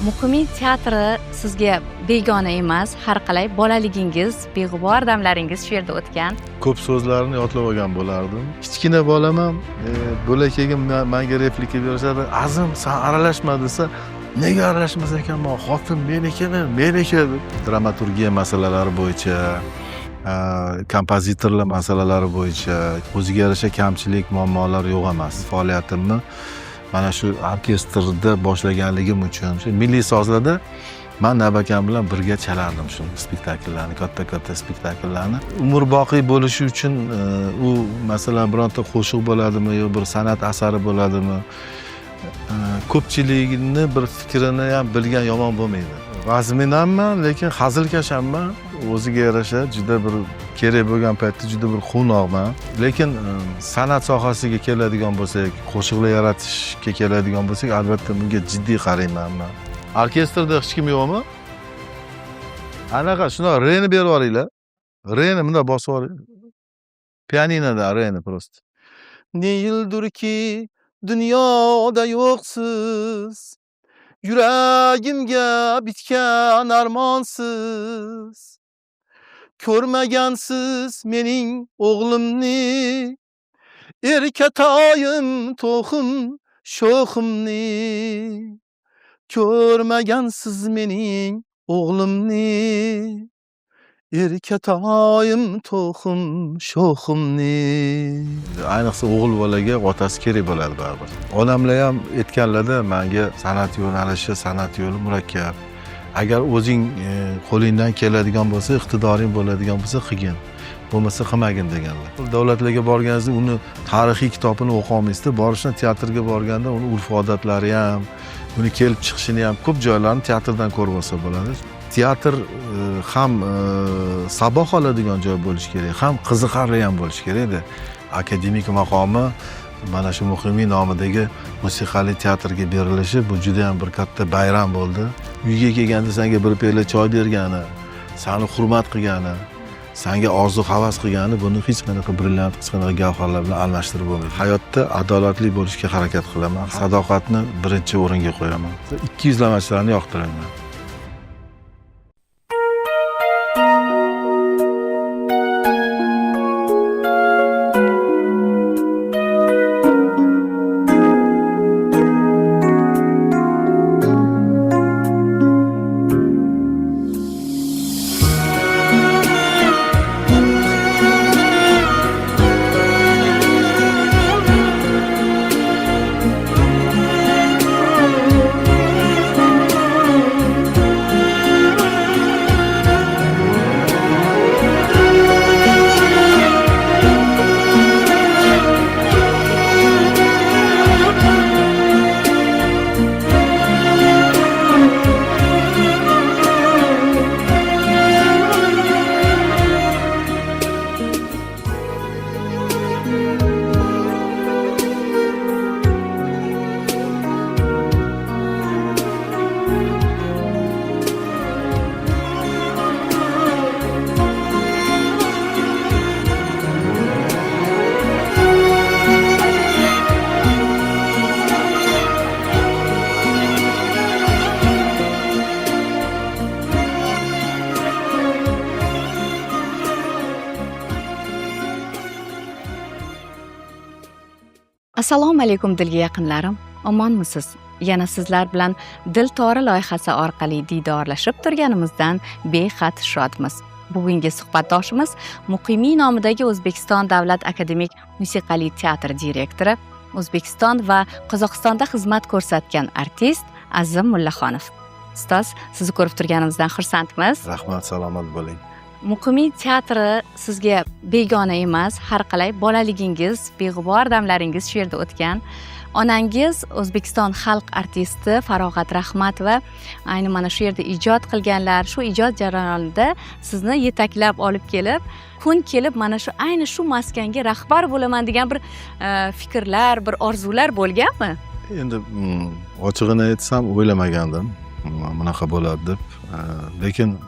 Muqimiy teatri sizga begona emas, har qalay bolaligingiz, beg'ubor damlaringiz shu yerda o'tgan. Ko'p so'zlarni yodlab olgan bo'lardim. Kichkina bolaman, bo'lakagim menga replika berishadi. Azim, san aralashma desa, nega aralashmas ekanman? Xotin menikimi, meniki deb. Dramaturgiya masalalari bo'yicha, kompozitorlar masalalari bo'yicha o'ziga yarasha kamchilik, muammolar yo'q emas. Faoliyatimni mana shu orkestrda boshlaganligim uchun shu milliy sozlarda man Nabakam bilan birga chalardim shu spektakllarni, katta-katta spektakllarni. Umrboqiy bo'lishi uchun u masalan bironta qo'shiq bo'ladimi yo bir san'at asari bo'ladimi, ko'pchilikni bir fikrini ham bilgan yomon bo'lmaydi. Vazminamman, lekin hazilkashamman. O'ziga yarasha juda bir kerak bo'lgan paytda juda bir quvnoqman. Lekin san'at sohasiga keladigan bo'lsak, qo'shiqlar yaratishga keladigan bo'lsak, albatta bunga jiddiy qarayman man. Orkestrda hech kim yo'qmi? Anaqa shundoq reni berib yuboringlar. Reni bundoq bosib yuboring. Pianinoda reni просто. Ne yildurki dunyoda yo'qsiz, yuragimga bitgan armonsiz. Ko'rmagansiz mening o'g'limni, erkatoyim to'xim sho'ximni. Ko'rmagansiz mening o'g'limni, erkatoyim to'xim sho'ximni. Ayniqsa o'g'il bolaga otasi kerak bo'ladi baribir. Onamlar ham aytganlarda menga san'at yo'nalishi, san'at yo'li murakkab. Agar o'zing qo'lingdan keladigan bo'lsa, iqtidoring bo'ladigan bo'lsa qilgin. Bo'lmasa qilmagin deganlar. Davlatlarga borganingizda uni tarixiy kitobini o'qiy olmaysizda, borishdan teatrga borganda uni urf-odatlari ham, uni kelib chiqishini ham ko'p joylarni teatrdan ko'rib olsa bo'ladi. Teatr ham saboq oladigan joy bo'lishi kerak, ham qiziqarli ham bo'lishi kerakda. Akademik maqomi mana shu Muqimiy nomidagi musiqali teatrga berilishi bu juda ham bir katta bayram bo'ldi. Uyga kelganda senga bir piyola choy bergani, seni hurmat qilgani, senga orzu havas qilgani buni hech qanaqa brilliant, hech qanaqa gavharlar bilan almashtirib bo'lmaydi. Hayotda adolatli bo'lishga harakat qilaman, sadoqatni birinchi o'ringa qo'yaman. Ikki yuzlamachilarni yoqtiraman. Assalomu alaykum dilga yaqinlarim, omonmisiz? Yana sizlar bilan Dil tori loyihasi orqali diydorlashib turganimizdan behad shodmiz. Bugungi suhbatdoshimiz Muqimiy nomidagi O'zbekiston Davlat akademik musiqali teatri direktori, O'zbekiston va Qozog'istonda xizmat ko'rsatgan artist Azim Mullaxonov. Ustoz, sizni ko'rib turganimizdan xursandmiz. Rahmat, salomat bo'ling. Muqimiy teatri sizga begona emas, har qalay bolaligingiz, beg'ubor damlaringiz shu yerda o'tgan. Onangiz O'zbekiston xalq artisti Farog'at Rahmatova ayni mana shu yerda ijod qilganlar, shu ijod jarayonida sizni yetaklab olib kelib, kun kelib mana shu ayni shu maskanga rahbar bo'laman degan bir fikrlar, bir orzular bo'lganmi? Endi ochig'ini aytsam o'ylamagandim bunaqa bo'ladi deb. Lekin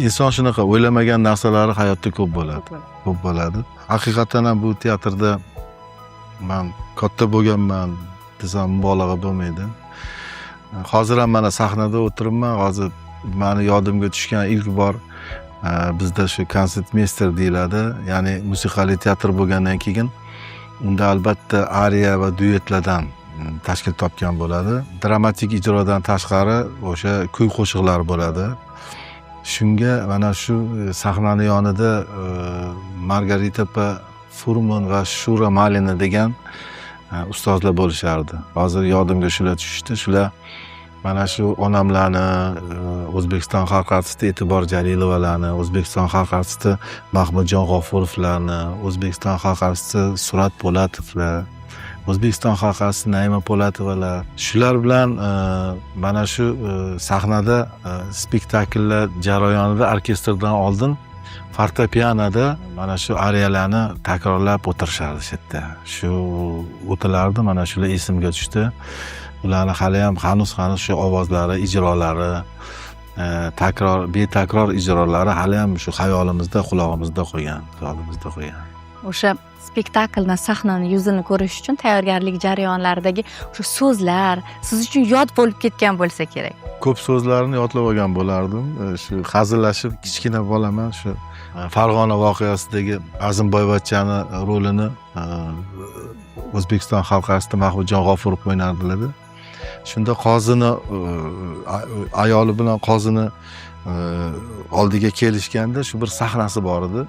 inson shunaqa o'ylamagan narsalari hayotda ko'p bo'ladi. Ko'p bo'ladi. Haqiqatan ham bu teatrda man katta bo'lganman desam mubolag'a bo'lmaydi. Hozir ham mana sahnada o'tiribman, hozir mani yodimga tushgan ilk bor bizda shu konsertmeyster deyiladi, ya'ni musiqali teatr bo'lgandan keyin unda albatta ariya va duetlardan tashkil topgan bo'ladi. Dramatik ijrodan tashqari o'sha kuy qo'shiqlar bo'ladi. Shunga mana shu sahnani yonida Margarita opa Furman va Shura Malina degan ustozlar bo'lishardi. Hozir yodimga shular tushdi. Shular mana shu onamlarni, O'zbekiston xalq artisti E'tibor Jalilovalarni, O'zbekiston xalq artisti Mahmudjon G'ofurovlarni, O'zbekiston xalq artisti Surat Po'latovlar, O'zbekiston xalq artisti Naima Po'latovalar, shular bilan mana shu sahnada spektakllar jarayonida orkestrdan oldin fortepianoda mana shu ariyalarni takrorlab o'tirishardi shu yerda. Shu o'tilardi, mana shular esimga tushdi. Ularni haliyam hanuz shu ovozlari, ijrolari, takror betakror ijrolari haliyam shu xayolimizda, qulog'imizda qo'ygan, xayolimizda qo'ygan. O'sha spektaklni, sahnani yuzini ko'rish uchun tayyorgarlik jarayonlaridagi o'sha so'zlar siz uchun yod bo'lib ketgan bo'lsa kerak. Ko'p so'zlarni yodlab olgan bo'lardim. Shu hazillashib kichkina bolaman, shu Farg'ona voqeasidagi Azim boyvachchani rolini O'zbekiston xalq artisti Mahmudjon G'ofurov o'ynardilar. Shunda qozini ayoli bilan qozini oldiga kelishganda shu bir sahnasi bor edi.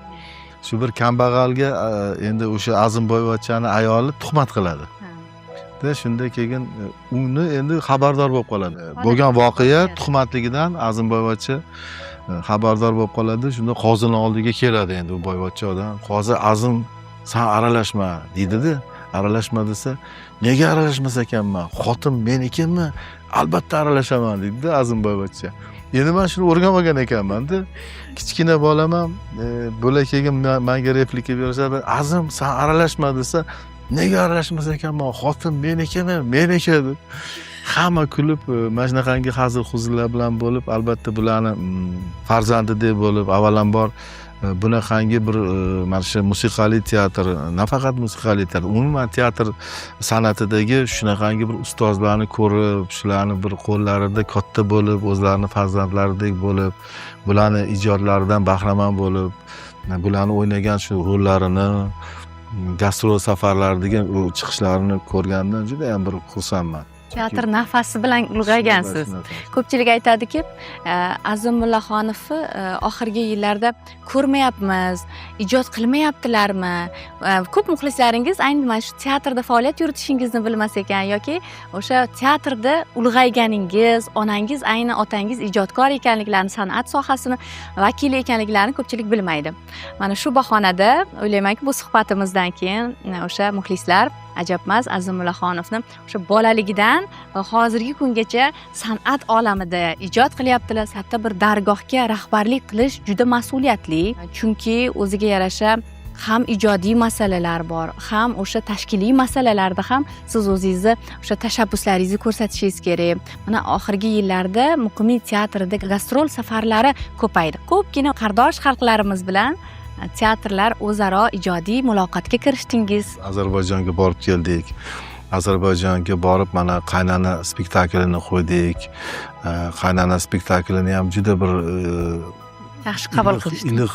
Shu bir kambag'alga endi o'sha Azim boyvachchani ayoli tuhmat qiladi. Da shunda keyin uni endi xabardor bo'lib qoladi. Bo'lgan voqea tuhmatligidan Azim boyvachcha xabardor bo'lib qoladi. Shunda qozini oldiga keladi endi u boyvachcha odam. Qozi Azim san aralashma deydi-da. Aralashma desa, nega aralashmas ekanman? Xotin menikimi? Albatta aralashaman deydi Azim boyvachcha. Endi men shuni o'rganmagan ekanman-da. Kichkina bolaman, bo'la keyin menga replika berishadi. Azim san aralashma desa, nega aralashmas ekanman? Xotin menikimi? Meniki deb. Hamma kulib, mana shunaqangi hazil huzullar bilan bo'lib, albatta bularni farzandi deb bo'lib, avvalambor bunaqangi bir mana shu musiqali teatr, nafaqat musiqali teatr, umuman teatr san'atidagi shunaqangi bir ustozlarni ko'rib, shularni bir qo'llarida katta bo'lib, o'zlarini farzandlaridek bo'lib, bularni ijodlaridan bahramand bo'lib, bularni o'ynagan shu rollarini, gastrol safarlaridagi chiqishlarini ko'rgandan juda ham bir xursandman. Teatr nafasi bilan ulg'aygansiz. Ko'pchilik aytadiki, Azim Mullaxonovni oxirgi yillarda ko'rmayapmiz, ijod qilmayaptilarmi? Ko'p muxlislaringiz ayni mana shu teatrda faoliyat yuritishingizni bilmas ekan yoki o'sha teatrda ulg'ayganingiz, onangiz ayni otangiz ijodkor ekanliklarini, san'at sohasini vakili ekanliklarini ko'pchilik bilmaydi. Mana shu bahonada o'ylaymanki, bu suhbatimizdan keyin o'sha muxlislar ajabmas Azim Mullaxonovni o'sha bolaligidan va hozirgi kungacha san'at olamida ijod qilyaptilar. Katta bir dargohga rahbarlik qilish juda mas'uliyatli, chunki o'ziga yarasha ham ijodiy masalalar bor, ham o'sha tashkiliy masalalarda ham siz o'zingizni o'sha tashabbuslaringizni ko'rsatishingiz kerak. Mana oxirgi yillarda Muqimiy teatrida gastrol safarlari ko'paydi. Ko'pgina qardosh xalqlarimiz bilan teatrlar o'zaro ijodiy muloqotga kirishdingiz. Ozarbayjonga borib keldik. Ozarbayjonga borib mana qaynana spektaklini qo'ydik. Qaynana spektaklini ham juda bir yaxshi qabul qilishdi.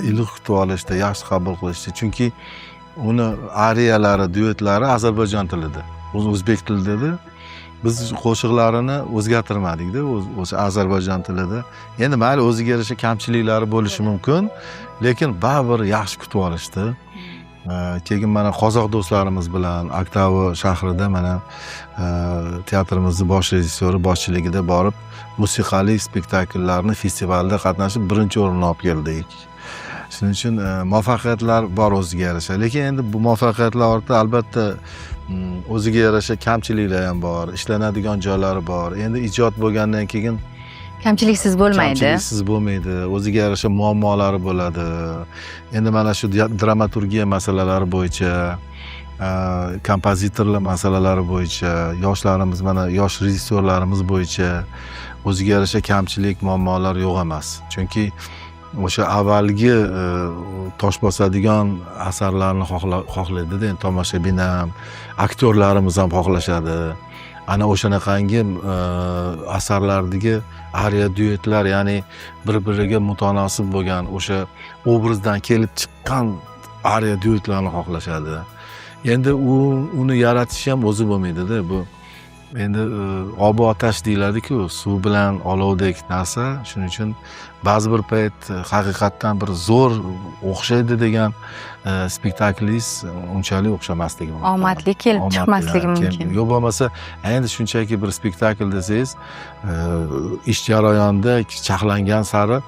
Iliq kutib olishdi, yaxshi qabul qilishdi. Chunki uni ariyalari, duetlari Ozarbayjon tilida, o'zbek tilida edi. Biz qo'shiqlarini o'zgartirmadik-da, o'sha Ozarbayjon tilida. Endi mayli, o'ziga yarasha kamchiliklari bo'lishi mumkin, lekin baribir yaxshi kutib olishdi. Keyin mana qozoq do'stlarimiz bilan Aktau shahrida mana teatrimizni bosh rejissyori boshchiligida borib musiqali spektakllarni festivalda qatnashib birinchi o'rinni olib keldik. Shuning uchun muvaffaqiyatlar bor o'ziga yarasha, lekin endi bu muvaffaqiyatlar ortida albatta o'ziga yarasha kamchiliklar ham bor, ishlanadigan joylari bor. Endi ijod bo'lgandan keyin kamchiliksiz bo'lmaydi. Kamchiliksiz bo'lmaydi, o'ziga yarasha muammolari bo'ladi. Endi mana shu dramaturgiya masalalari bo'yicha, kompozitorlar masalalari bo'yicha, yoshlarimiz mana yosh rejissyorlarimiz bo'yicha o'ziga yarasha kamchilik, muammolar yo'q emas. Chunki o'sha avvalgi tosh bosadigan asarlarni xohlaydida endi tomoshabin ham, aktyorlarimiz ham xohlashadi. Ana o'shanaqangi asarlardagi ariya duetlar, ya'ni bir biriga mutanosib bo'lgan o'sha obrazdan kelib chiqqan ariya duetlarni xohlashadi. Endi uni yaratish ham o'zi bo'lmaydida bu. Endi obu otash deyiladiku, suv bilan olovdek narsa. Shuning uchun ba'zi bir payt haqiqatdan bir zo'r o'xshaydi degan spektaklingiz unchalik o'xshamasligi mumkin. Omadli kelib chiqmasligi mumkin. Yo'q bo'lmasa endi shunchaki bir spektakl desangiz, ish jarayonida chaqlangan sari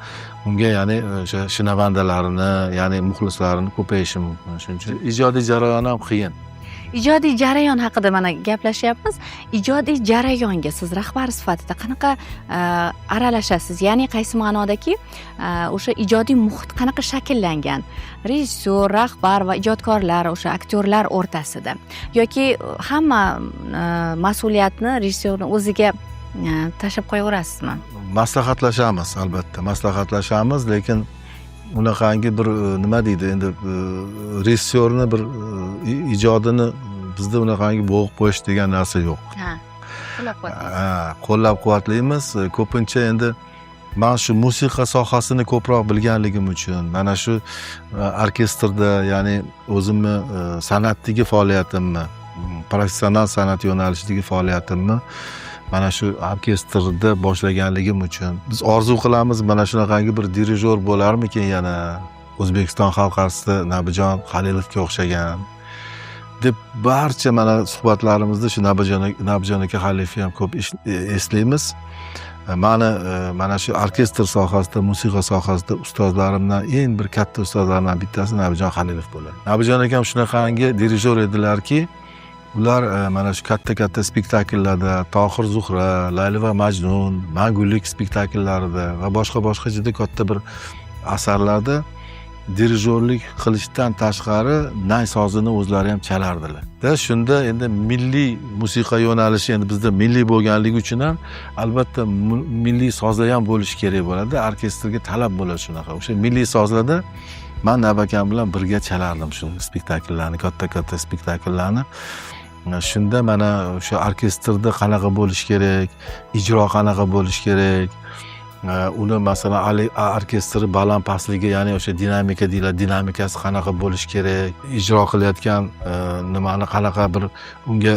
unga, ya'ni o'sha shinavandalarini, ya'ni muxlislarini ko'payishi mumkin. Shuning uchun ijodiy jarayon ham qiyin. Ijodiy jarayon haqida mana gaplashyapmiz. Ijodiy jarayonga siz rahbar sifatida qanaqa aralashasiz? Ya'ni qaysi ma'nodaki, o'sha ijodiy muhit qanaqa shakllangan? Rejissyor, rahbar va ijodkorlar, o'sha aktyorlar o'rtasida, yoki hamma mas'uliyatni rejissyorni o'ziga tashlab qo'yaverasizmi? Maslahatlashamiz, albatta, maslahatlashamiz, lekin unaqangi bir nima deydi endi, rejissyorni bir ijodini bizda unaqangi bo'g'ib qo'yish degan narsa yo'q. Ha, qo'llab-quvvatlaysiz. Ha, qo'llab-quvvatlaymiz. Ko'pincha endi man shu musiqa sohasini ko'proq bilganligim uchun mana shu orkestrda, ya'ni o'zimni san'atdagi faoliyatimni, professional san'at yo'nalishidagi faoliyatimni mana shu orkestrda boshlaganligim uchun biz orzu qilamiz, mana shunaqangi bir dirijor bo'larmikin yana O'zbekiston xalq artisti Nabijon Halilovga o'xshagan deb barcha mana suhbatlarimizda shu Nabijon aka Halilovni ham ko'p eslaymiz. Mani mana shu orkestr sohasida, musiqa sohasida ustozlarimdan, eng bir katta ustozlarimdan bittasi Nabijon Halilov bo'ladi. Nabijon akam shunaqangi dirijor edilarki, ular mana shu katta-katta spektakllarda, Tohir Zuhra, Layli va Majnun, Mangulik spektakllarida va boshqa-boshqa juda katta bir asarlarda dirijorlik qilishdan tashqari nay sozini o'zlari ham chalardilar. Da shunda endi milliy musiqa yo'nalishi endi bizda milliy bo'lganligi uchun ham albatta milliy sozlar ham bo'lishi kerak bo'ladi. Orkestrga talab bo'ladi shunaqa. O'sha milliy sozlarda man Nabakam bilan birga chalardim shu spektakllarni, katta-katta spektakllarni. Shunda mana o'sha orkestrda qanaqa bo'lishi kerak, ijro qanaqa bo'lishi kerak, uni masalan orkestri baland pastligi, ya'ni o'sha dinamika deyiladi, dinamikasi qanaqa bo'lishi kerak, ijro qilayotgan nimani qanaqa bir unga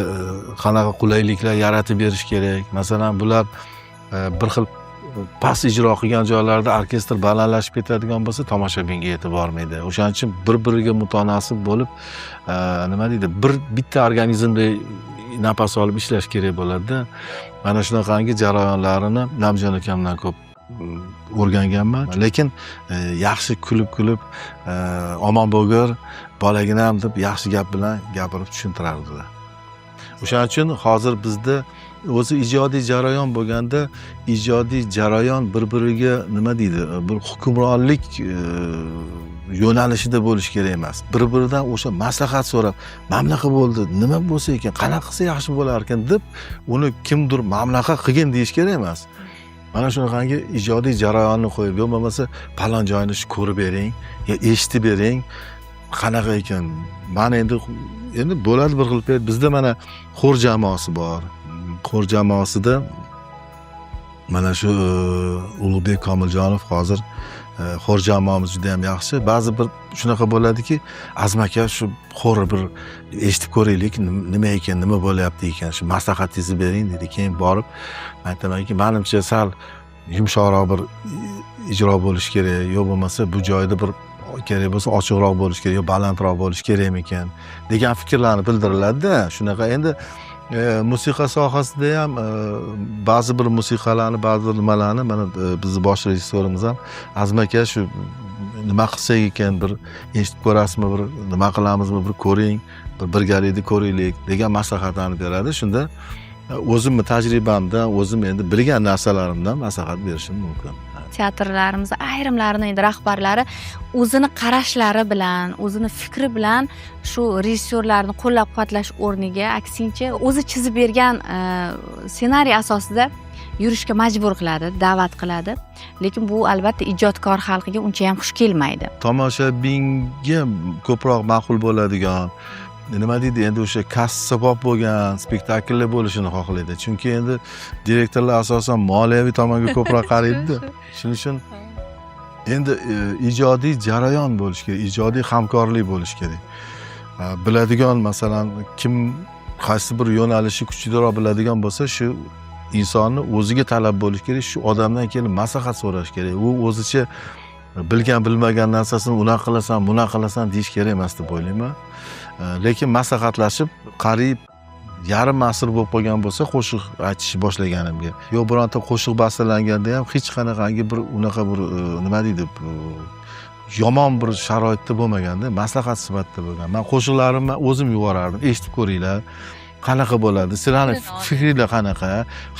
qanaqa qulayliklar yaratib berish kerak. Masalan, bular bir xil past ijro qilgan joylarda orkestr balandlashib ketadigan bo'lsa, tomoshabinga yetib bormaydi. O'shaning uchun bir-biriga mutanosib bo'lib, nima deydi, bir bitta organizmda nafas olib ishlash kerak bo'ladi-da. Mana shunaqangi jarayonlarini Nabijon akamdan ko'p o'rganganman. Lekin yaxshi kulib-kulib, omon bo'gir, bolaginam deb yaxshi gap bilan gapirib tushuntirardilar. O'shaning uchun hozir bizda o'zi ijodiy jarayon bo'lganda, ijodiy jarayon bir-biriga nima deydi, bir hukmronlik yo'nalishida bo'lishi kerak emas. Bir-biridan o'sha maslahat so'rab, mana bunaqa bo'ldi, nima bo'lsa ekan, qanaqa qilsa yaxshi bo'lar ekan deb uni kimdir mana bunaqa qilgin deyish kerak emas. Mana shunaqangi ijodiy jarayonni qo'yib, yo bo'lmasa falon joyini shu ko'rib bering, yo eshitib bering, qanaqa ekan. Mana endi bo'ladi bir xil payt bizda mana xor jamoasi bor. Xor jamoasida mana shu Ulug'bek Komiljonov hozir xor jamoamiz juda ham yaxshi. Ba'zi bir shunaqa bo'ladiki, Azim aka shu xorni bir eshitib ko'raylik, nima ekan, nima bo'lyapti ekan, shu maslahatingizni bering dedi. Keyin borib aytamanki, menimcha sal yumshoqroq bir ijro bo'lishi kerak, yo bo'lmasa bu joyda bir kerak bo'lsa ochiqroq bo'lishi kerak, yo balandroq bo'lishi kerakmikan degan fikrlarni bildiriladi-da. Shunaqa endi musiqa sohasida ham ba'zi bir musiqalarni, ba'zi bir nimalarni mana bizni bosh rejissyorimiz ham Azim aka shu nima qilsak ekan, bir eshitib ko'rasizmi, bir nima qilamizmi, bir ko'ring, bir birgalikda ko'raylik degan maslahatlarni beradi. Shunda o'zimni tajribamdan, o'zim endi bilgan narsalarimdan maslahat berishim mumkin. Teatrlarimiz ayrimlarini endi rahbarlari o'zini qarashlari bilan, o'zini fikri bilan shu rejissyorlarni qo'llab-quvvatlash o'rniga aksincha o'zi chizib bergan ssenariy asosida yurishga majbur qiladi, da'vat qiladi. Lekin bu albatta ijodkor xalqiga uncha ham xush kelmaydi. Tomoshabinga ko'proq ma'qul bo'ladigan, Nima deydi, endi o'sha kassabop bo'lgan spektakllar bo'lishini xohlaydi. Chunki endi direktorlar asosan moliyaviy tomonga ko'proq qaraydida. Shuning uchun endi ijodiy jarayon bo'lishi kerak, ijodiy hamkorlik bo'lishi kerak. Biladigan, masalan, kim qaysi bir yo'nalishni kuchliroq biladigan bo'lsa, shu insonni o'ziga talab bo'lishi kerak, shu odamdan kelib maslahat so'rash kerak. U o'zicha bilgan bilmagan narsasini unaqa qilasan, bunaqa qilasan deyish kerak emas deb o'ylayman. Lekin maslahatlashib, qariyb yarim asr bo'lib qolgan bo'lsa qo'shiq aytishni boshlaganimga, yo bironta qo'shiq bastalanganda ham hech qanaqangi bir unaqa bir nima deydi, yomon bir sharoitda bo'lmaganda, maslahat sifatida bo'lgan. Man qo'shiqlarimni o'zim yuborardim, eshitib ko'ringlar, qanaqa bo'ladi, sizlarni fikringlar qanaqa,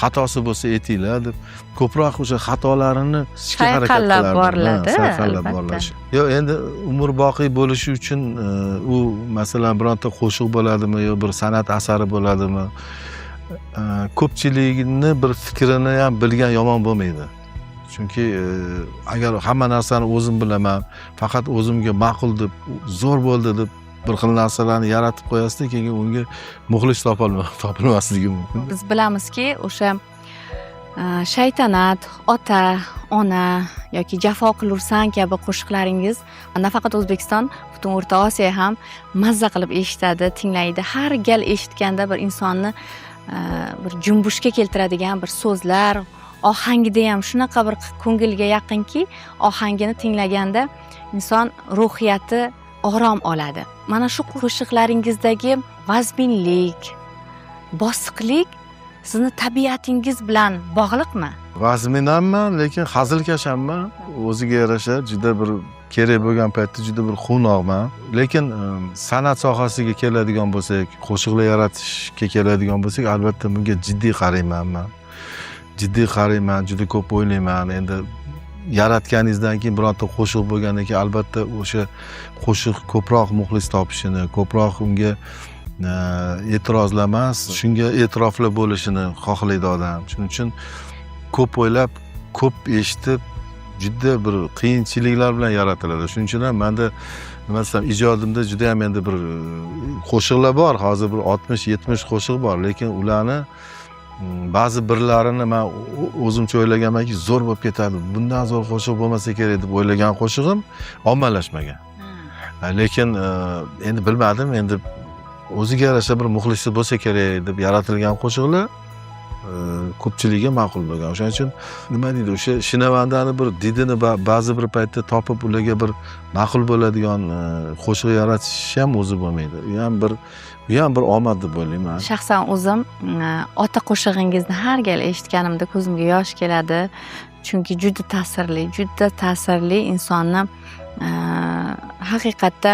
xatosi bo'lsa aytinglar deb ko'proq o'sha xatolarini harakat Sayqallab qilardim. Boriladi, Sayqallab albatta. Borilishi. Yo'q, endi umrboqiy bo'lishi uchun u, masalan, bironta qo'shiq bo'ladimi yo bir san'at asari bo'ladimi, ko'pchilikni bir fikrini ham bilgan yomon bo'lmaydi. Chunki agar hamma narsani o'zim bilaman, faqat o'zimga ma'qul deb, zo'r bo'ldi deb bir xil narsalarni yaratib qo'yasizda, keyin unga muxlis topilmasligi mumkin. Biz bilamizki, o'sha Shaytanat, Ota, Ona yoki Jafo qilursan kabi qo'shiqlaringiz nafaqat O'zbekiston, butun O'rta Osiyo ham mazza qilib eshitadi, tinglaydi. Har gal eshitganda bir insonni bir junbushga keltiradigan bir so'zlar, ohangida ham shunaqa bir ko'ngilga yaqinki, ohangini tinglaganda inson ruhiyati orom oladi. Mana shu qo'shiqlaringizdagi vazminlik, bosiqlik sizni tabiatingiz bilan bog'liqmi? Vazminamman, lekin hazilkashamman. O'ziga yarasha juda bir kerak bo'lgan paytda juda bir quvnoqman. Lekin san'at sohasiga keladigan bo'lsak, qo'shiqlar yaratishga keladigan bo'lsak, albatta bunga jiddiy qarayman man. Jiddiy qarayman, juda ko'p o'ylayman. Endi yaratganingizdan keyin bironta qo'shiq bo'lgandan keyin, albatta o'sha qo'shiq ko'proq muxlis topishini, ko'proq unga e'tirozlar emas, shunga e'tiroflar bo'lishini xohlaydi odam. Shuning uchun ko'p o'ylab, ko'p eshitib, juda bir qiyinchiliklar bilan yaratiladi. Shuning uchun ham manda, nima desam, ijodimda juda ham endi bir qo'shiqlar bor, hozir bir 60-70 qo'shiq bor, lekin ularni ba'zi birlarini man o'zimcha o'ylaganmanki, zo'r bo'lib ketadi, bundan zo'r qo'shiq bo'lmasa kerak deb o'ylagan qo'shig'im ommalashmagan. Lekin endi bilmadim, endi o'ziga yarasha bir muxlisi bo'lsa kerak deb yaratilgan qo'shiqlar ko'pchilikka ma'qul bo'lgan. O'shaning uchun, nima deydi, o'sha shinavandani bir didini ba'zi bir paytda topib, ularga bir ma'qul bo'ladigan qo'shiq yaratish ham o'zi bo'lmaydi. U ham bir omad deb o'ylayman. Shaxsan o'zim Ota qo'shig'ingizni har gal eshitganimda ko'zimga yosh keladi, chunki juda ta'sirli, juda ta'sirli, insonni haqiqatda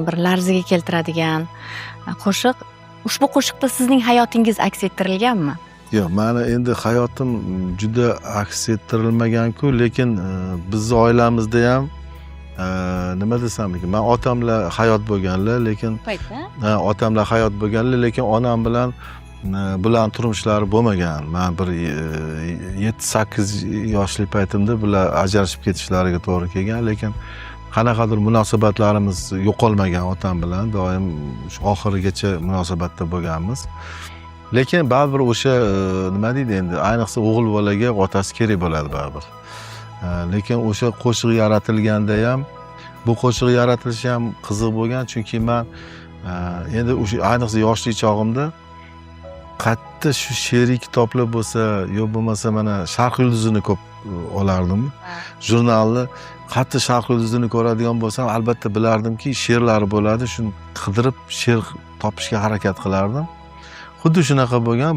bir larzaga keltiradigan qo'shiq. Ushbu qo'shiqda sizning hayotingiz aks ettirilganmi? Yo'q, mani endi hayotim juda aks ettirilmagan-ku, lekin bizni oilamizda ham nima desam ekan, man otamlar hayot bo'lganlar, lekin Paytda. Ha, otamlar hayot bo'lganlar, lekin onam bilan bularni turmushlari bo'lmagan. Man bir 7-8 yoshli paytimda bular ajrashib ketishlariga to'g'ri kelgan, lekin qanaqadir munosabatlarimiz yo'qolmagan otam bilan, doim shu oxirigacha munosabatda bo'lganmiz. Lekin baribir o'sha nima deydi, endi ayniqsa o'g'il bolaga otasi kerak bo'ladi baribir. Lekin o'sha qo'shiq yaratilganda ham, bu qo'shiq yaratilishi ham qiziq bo'lgan, chunki man endi o'sha ayniqsa yoshlik chog'imda qayerda shu she'riy kitoblar bo'lsa, yo bo'lmasa mana Sharq yulduzini ko'p olardim, jurnalni. Qayerda Sharq yulduzini ko'radigan bo'lsam, albatta bilardimki, she'rlari bo'ladi, shuni qidirib she'r topishga harakat qilardim. Xuddi shunaqa bo'lgan,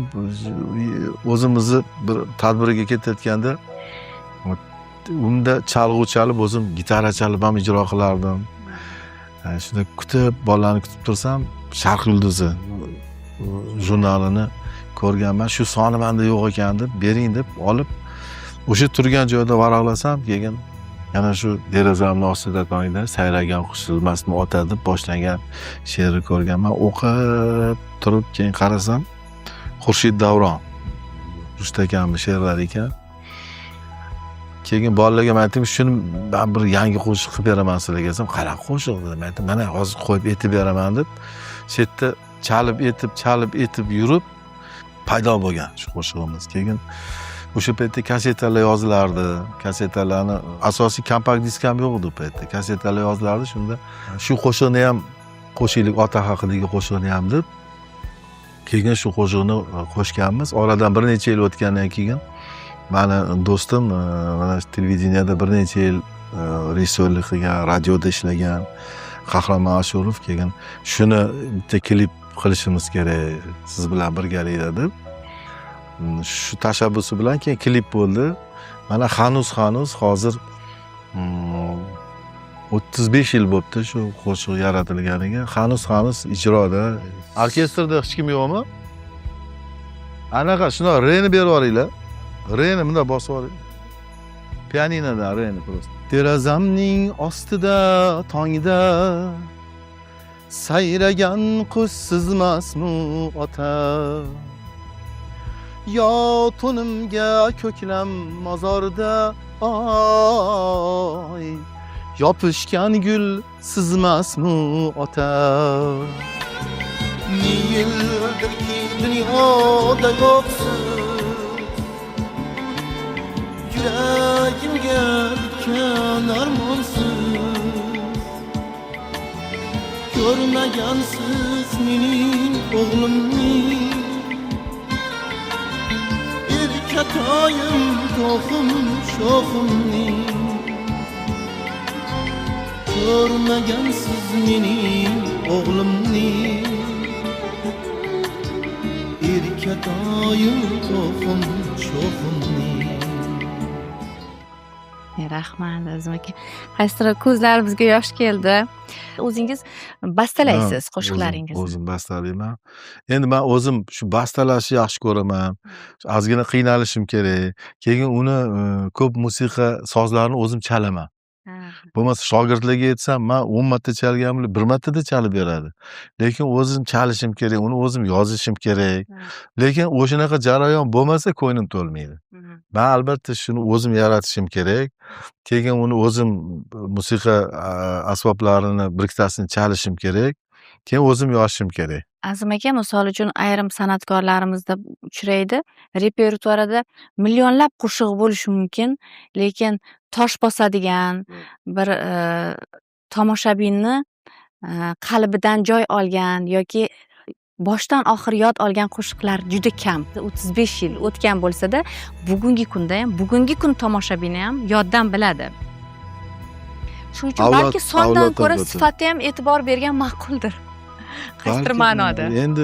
o'zimizni bir tadbirga ketayotganda unda chalg'u chalib, o'zim gitara chalib ham ijro qilardim. Shunda kutib, bolalarni kutib tursam, Sharq yulduzi jurnalini ko'rganman. Shu soni manda yo'q ekan deb, bering deb olib, o'sha turgan joyda varaqlasam, keyin yana shu "Derazamni ostida tongda sayragan qush emasmi ota" deb boshlangan she'rni ko'rganman. O'qib turib, keyin qarasam, Xurshid Davron, Rusht akamni she'rlari ekan. Keyin bolalarga man aytdim, shuni man bir yangi qo'shiq qilib beraman sizlarga desam, qanaqa qo'shiq dedim. Aytdim, mana hozir qo'yib aytib beraman deb, shu yerda chalib etib, chalib etib yurib paydo bo'lgan shu qo'shig'imiz. Keyin o'sha paytda kasetalar yozilardi. Kasetalarni asosiy kompakt disk ham yo'q edi u paytda. Kasetalar yozilardi. Shunda shu qo'shiqni ham qo'shaylik, ota haqidagi qo'shiqni ham deb keyin shu qo'shiqni qo'shganmiz. Oradan bir necha yil o'tgandan keyin mani do'stim mana shu televideniyada bir necha yil rejissyorlik qilgan, radioda ishlagan Qahramon Ashurov keyin shuni bitta klip qilishimiz kerak siz bilan birgalikda deb shu tashabbusi bilan keyin klip bo'ldi. Mana hanuz hozir 35 yil bo'libdi shu qo'shiq yaratilganiga. Hanuz ijroda. Orkestrda hech kim yo'qmi? Anaqa shundoq reni berib yuboringlar. Reni bundoq bosib yuboring. Pianinodan reni просто. Derazamning ostida tongda sayragan qush sizmasmi ota? Yo to'nimga ko'klam mozorda oy yopishgan gul sizmasmi ota? Ne yildirki dunyoda yo'qsiz, yuragimga bitgan armonsiz, ko'rmagansiz mening o'g'limni, erkatoyim to'xim sho'ximni, ko'rmagansiz mening o'g'limni, erkatoyim to'xim sho'ximni. Rahmat Azim aka. Qaysidir ko'zlarimizga yosh keldi. O'zingiz bastalaysiz qo'shiqlaringizni. O'zim bastalayman. Endi men o'zim shu bastalashni yaxshi ko'raman. Ozgina qiynalishim kerak. Keyin uni ko'p musiqa sozlarini o'zim chalaman. Bo'lmasa shogirdlarga aytsam, men 10 marta chalganimni bir martada chalib beradi. Lekin o'zim chalishim kerak, uni o'zim yozishim kerak. Lekin o'shanaqa jarayon bo'lmasa ko'nglim to'lmaydi. Men albatta shuni o'zim yaratishim kerak. Keyin uni o'zim musiqa asboblarini bir ikkitasini chalishim kerak. Keyin o'zim yozishim kerak. Azim aka, misol uchun ayrim san'atkorlarimizda uchraydi, repertuarida millionlab qo'shiq bo'lishi mumkin, lekin tosh bosadigan bir tomoshabinni qalbidan joy olgan yoki boshdan oxir yod olgan qo'shiqlar juda kam. 35 yil o'tgan bo'lsa-da, bugungi kunda ham, bugungi kun tomoshabini ham yoddan biladi. Shuning uchun balki sondan ko'ra sifatga ham e'tibor bergan ma'quldir. Qaysidir ma'noda. Endi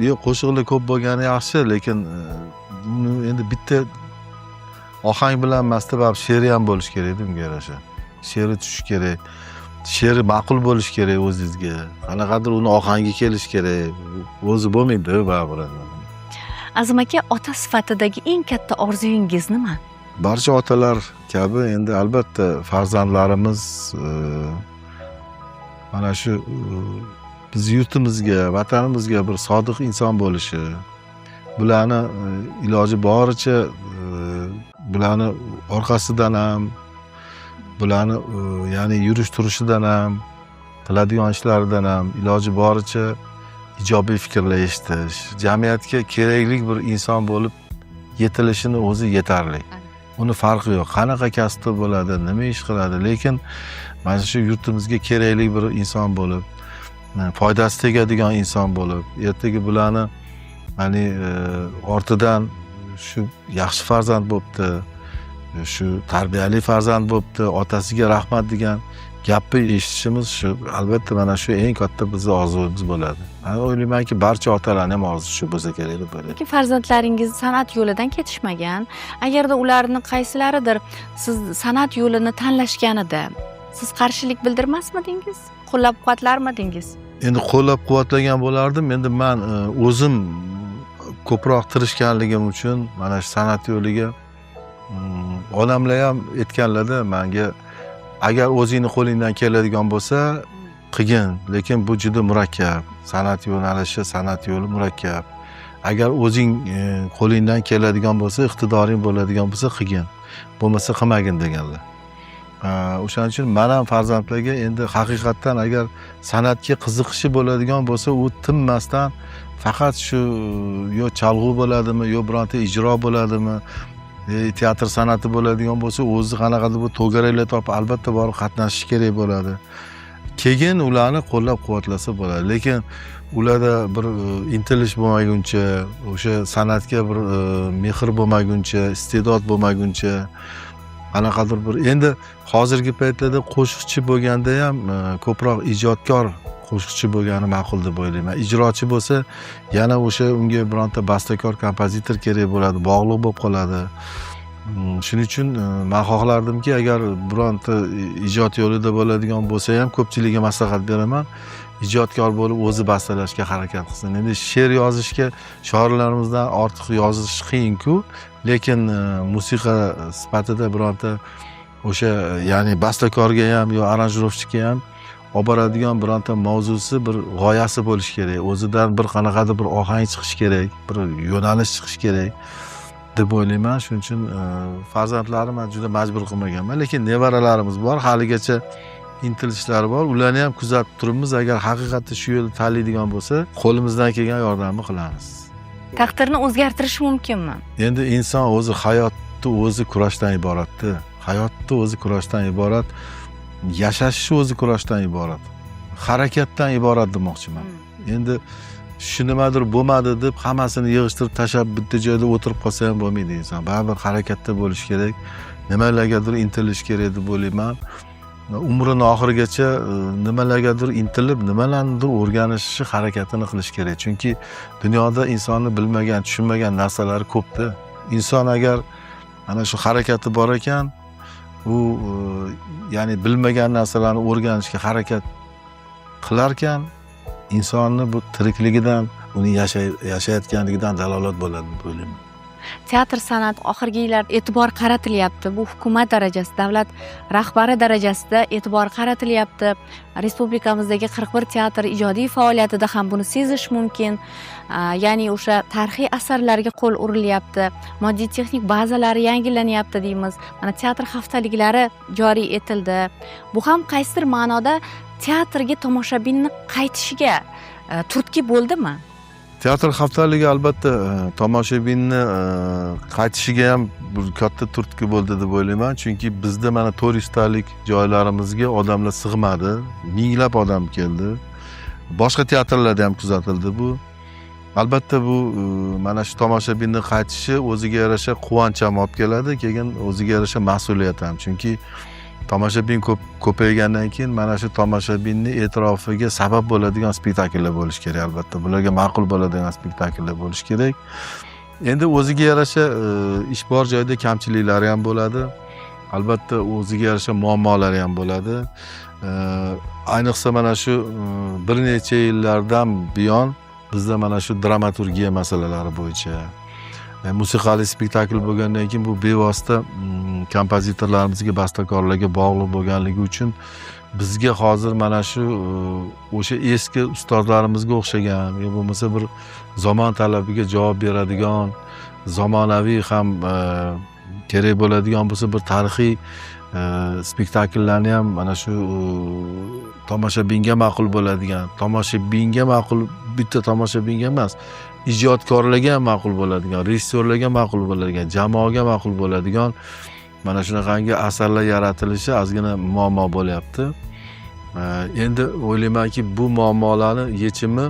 yo'q, qo'shiqlar ko'p bo'lgani yaxshi, lekin endi bitta ohang bilan emasda, baribir she'ri ham bo'lishi kerak unga yarasha. She'ri tushishi kerak. She'ri ma'qul bo'lishi kerak o'zingizga. Qanaqadir uni ohangi kelishi kerak. O'zi bo'lmaydi baribir. Azim aka, ota sifatidagi eng katta orzuyingiz nima? Barcha otalar kabi endi albatta farzandlarimiz mana shu biz yurtimizga, vatanimizga bir sodiq inson bo'lishi, bularni iloji boricha bularni orqasidan ham, bularni ya'ni yurish turishidan ham, qiladigan ishlaridan ham iloji boricha ijobiy fikrlar eshitish, jamiyatga kerakli bir inson bo'lib yetilishini o'zi yetarli. Uni farqi yo'q. Qanaqa kasbda bo'ladi, nima ish qiladi, lekin mana shu yurtimizga kerakli bir inson bo'lib, foydasi tegadigan inson bo'lib, ertaga bularni ya'ni ortidan shu yaxshi farzand bo'pti, shu tarbiyali farzand bo'pti, otasiga rahmat degan gapni eshitishimiz shu albatta mana shu eng katta bizni orzuyimiz bo'ladi. Men o'ylaymanki, barcha otalarning ham orzusi shu bo'lsa kerak deb o'ylayman. Lekin farzandlaringiz san'at yo'lidan ketishmagan. Agarda ularni qaysilaridir siz san'at yo'lini tanlashganida siz qarshilik bildirmasmidingiz? Qo'llab-quvvatlarmidingiz? Endi qo'llab-quvvatlagan bo'lardim. Endi men o'zim ko'proq tirishganligim uchun mana shu san'at yo'liga odamlar ham aytganlarda menga, agar o'zingni qo'lingdan keladigan bo'lsa qilgin, lekin bu juda murakkab. San'at yo'nalishi, san'at yo'li murakkab. Agar o'zing qo'lingdan keladigan bo'lsa, iqtidoring bo'ladigan bo'lsa qilgin, bo'lmasa qilmagin deganlar. O'shaning uchun man ham farzandlarga endi haqiqatdan agar san'atga qiziqishi bo'ladigan bo'lsa, u tinmasdan faqat shu yo chalg'u bo'ladimi, yo bironta ijro bo'ladimi, teatr san'ati bo'ladigan bo'lsa, o'zi qanaqadir bir to'garaklar topib albatta borib qatnashishi kerak bo'ladi. Keyin ularni qo'llab-quvvatlasa bo'ladi. Lekin ularda bir intilish bo'lmaguncha, o'sha san'atga bir mehr bo'lmaguncha, iste'dod bo'lmaguncha qanaqadir bir endi hozirgi paytlarda qo'shiqchi bo'lganda ham ko'proq ijodkor qo'shiqchi bo'lgani ma'qul deb o'ylayman. Ijrochi bo'lsa, yana o'sha unga bironta bastakor, kompozitor kerak bo'ladi, bog'liq bo'lib qoladi. Shuning uchun man xohlardimki, agar bironta ijod yo'lida bo'ladigan bo'lsa ham ko'pchilikka maslahat beraman, ijodkor bo'lib o'zi bastalashga harakat qilsin. Endi she'r yozishga shoirlarimizdan ortiq yozish qiyin-ku, lekin musiqa sifatida bironta o'sha ya'ni bastakorga ham yo aranjirovchiga ham olib boradigan bironta mavzusi, bir g'oyasi bo'lishi kerak. O'zidan bir qanaqadir bir ohang chiqishi kerak, bir yo'nalish chiqishi kerak deb o'ylayman. Shuning uchun farzandlarimni man juda majbur qilmaganman, lekin nevaralarimiz bor, haligacha intilishlari bor, ularni ham kuzatib turibmiz. Agar haqiqatda shu yo'lni tanlaydigan bo'lsa, qo'limizdan kelgan yordamni qilamiz. Taqdirni o'zgartirish mumkinmi? Endi inson o'zi, hayotni o'zi kurashdan iboratda. Hayotni o'zi kurashdan iborat, yashashni o'zi kurashdan iborat, harakatdan iborat demoqchiman. Endi shu nimadir bo'lmadi deb hammasini yig'ishtirib tashlab bitta joyda o'tirib qolsa ham bo'lmaydi inson. Baribir harakatda bo'lish kerak, nimalargadir intilish kerak deb o'ylayman. Umrini oxirigacha nimalargadir intilib, nimalarnidir o'rganishi harakatini qilish kerak. Chunki dunyoda insonni bilmagan, tushunmagan narsalari ko'pda. Inson agar mana shu harakati bor ekan, u ya'ni bilmagan narsalarni o'rganishga harakat qilarkan, insonni bu tirikligidan, uning yashayotganligidan dalolat bo'ladi deb o'ylayman. Teatr san'at oxirgi yillarda e'tibor qaratilyapti. Bu hukumat darajasida, davlat rahbari darajasida e'tibor qaratilyapti. Respublikamizdagi 41 teatr ijodiy faoliyatida ham buni sezish mumkin. Ya'ni o'sha tarixiy asarlarga qo'l urilyapti, moddiy texnik bazalari yangilanyapti deymiz. Mana teatr haftaliklari joriy etildi. Bu ham qaysidir ma'noda teatrga tomoshabinni qaytishiga turtki bo'ldimi? Teatr haftaligi albatta tomoshabinni qaytishiga ham bir katta turtki bo'ldi deb o'ylayman. Chunki bizda mana 400 talik joylarimizga odamlar sig'madi, minglab odam keldi. Boshqa teatrlarda ham kuzatildi bu. Albatta bu mana shu tomoshabinni qaytishi o'ziga yarasha quvonch ham olib keladi, keyin o'ziga yarasha mas'uliyat ham. Chunki tomoshabin ko'paygandan keyin mana shu tomoshabinni e'tirofiga sabab bo'ladigan spektakllar bo'lishi kerak albatta. Bularga ma'qul bo'ladigan spektakllar bo'lishi kerak. Endi o'ziga yarasha ish bor joyda kamchiliklari ham bo'ladi. Albatta o'ziga yarasha muammolari ham bo'ladi. Ayniqsa mana shu bir necha yillardan buyon bizda mana shu dramaturgiya masalalari bo'yicha musiqali spektakl bo'lgandan keyin bu bevosita kompozitorlarimizga, bastakorlarga bog'liq bo'lganligi uchun bizga hozir mana shu o'sha eski ustozlarimizga o'xshagan yo bo'lmasa bir zamon talabiga javob beradigan, zamonaviy ham kerak bo'ladigan bo'lsa bir tarixiy spektakllarni ham mana shu tomoshabinga ma'qul bo'ladigan, tomoshabinga ma'qul, bitta tomoshabinga emas, ijodkorlarga ham ma'qul bo'ladigan, rejissyorlarga ma'qul bo'ladigan, jamoaga ma'qul bo'ladigan mana shunaqangi asarlar yaratilishi ozgina muammo bo'lyapti. Endi o'ylaymanki, bu muammolarni yechimi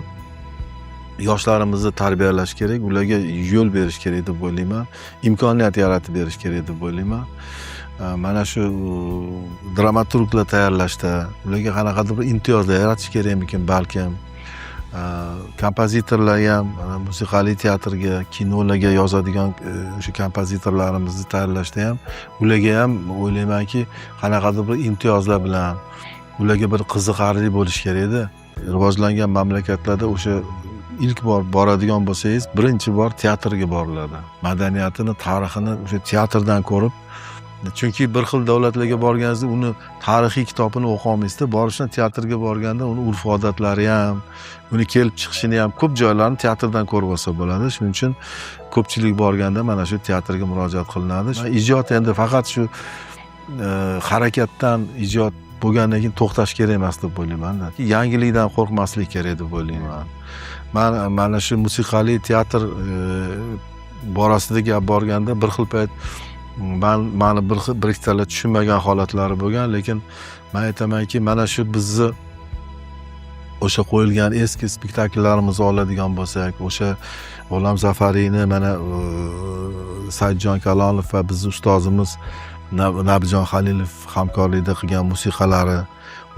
yoshlarimizni tarbiyalash kerak, ularga yo'l berish kerak deb o'ylayman, imkoniyat yaratib berish kerak deb o'ylayman. Mana shu dramaturglar tayyorlashda ularga qanaqadir bir imtiyozlar yaratish kerakmikin balkim. Kompozitorlarga ham, musiqali teatrga, kinolarga yozadigan o'sha kompozitorlarimizni tayyorlashda ham ularga ham o'ylaymanki, qanaqadir bir imtiyozlar bilan ularga bir qiziqarli bo'lishi kerak edi. Rivojlangan mamlakatlarda o'sha ilk bor boradigan bo'lsangiz, birinchi bor teatrga boriladi. Madaniyatini, tarixini o'sha teatrdan ko'rib Chunki bir xil davlatlarga borganingizda uni tarixiy kitobini o'qiy olmaysizda, borishdan teatrga borganda uni urf odatlari ham, uni kelib chiqishini ham ko'p joylarni teatrdan ko'rib olsa bo'ladi. Shuning uchun ko'pchilik borganda mana shu teatrga murojaat qilinadi. Ijod endi faqat shu harakatdan ijod bo'lgandan keyin to'xtash kerak emas deb o'ylayman. Yangilikdan qo'rqmaslik kerak deb o'ylayman. Man mana shu musiqali teatr borasida gap borganda bir xil payt mani bir ikkitalar tushunmagan holatlari bo'lgan, lekin man aytamanki, mana shu bizni o'sha qo'yilgan eski spektakllarimizni oladigan bo'lsak, o'sha G'ulom Zafariyni mana Saidjon Kalonov va bizni ustozimiz Nabijon Halilov hamkorlikda qilgan musiqalari,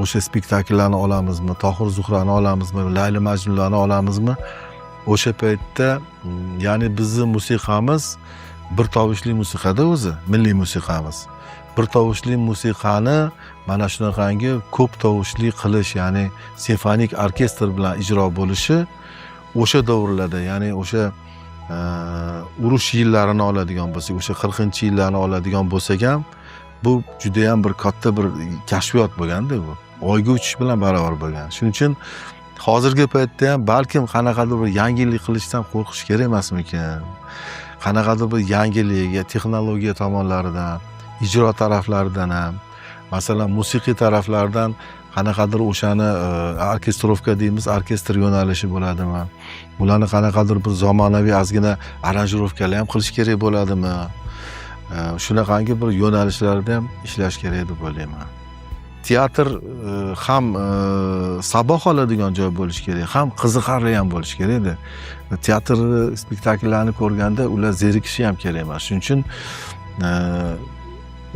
o'sha spektakllarni olamizmi, Tohir Zuhrani olamizmi, Layli Majnunlarni olamizmi, o'sha paytda ya'ni bizni musiqamiz bir tovushli musiqada o'zi, milliy musiqamiz. Bir tovushli musiqani mana shunaqangi ko'p tovushli qilish, ya'ni simfonik orkestr bilan ijro bo'lishi o'sha davrlarda, ya'ni o'sha urush yillarini oladigan bo'lsak, o'sha 40-yillarni oladigan bo'lsak ham, bu judayam bir katta bir kashfiyot bo'lganda bu. Oyga uchish bilan barobar bo'lgan. Shuning uchun hozirgi paytda ham balkim qanaqadir bir yangilik qilishdan qo'rqish kerak emasmikan? Qanaqadir bir yangilik, texnologiya tomonlaridan, ijro taraflaridan ham, masalan, musiqiy taraflaridan qanaqadir o'shani orkestrovka deymiz, orkestr yo'nalishi bo'ladimi? Ularni qanaqadir bir zamonaviy ozgina aranjirovkalar ham qilish kerak bo'ladimi? Shunaqangi bir yo'nalishlarda ham ishlash kerak deb o'ylayman. Teatr ham saboq oladigan joy bo'lishi kerak, ham qiziqarli ham bo'lishi kerakda. Teatr spektakllarini ko'rganda ular zerikishi ham kerak emas. Shuning uchun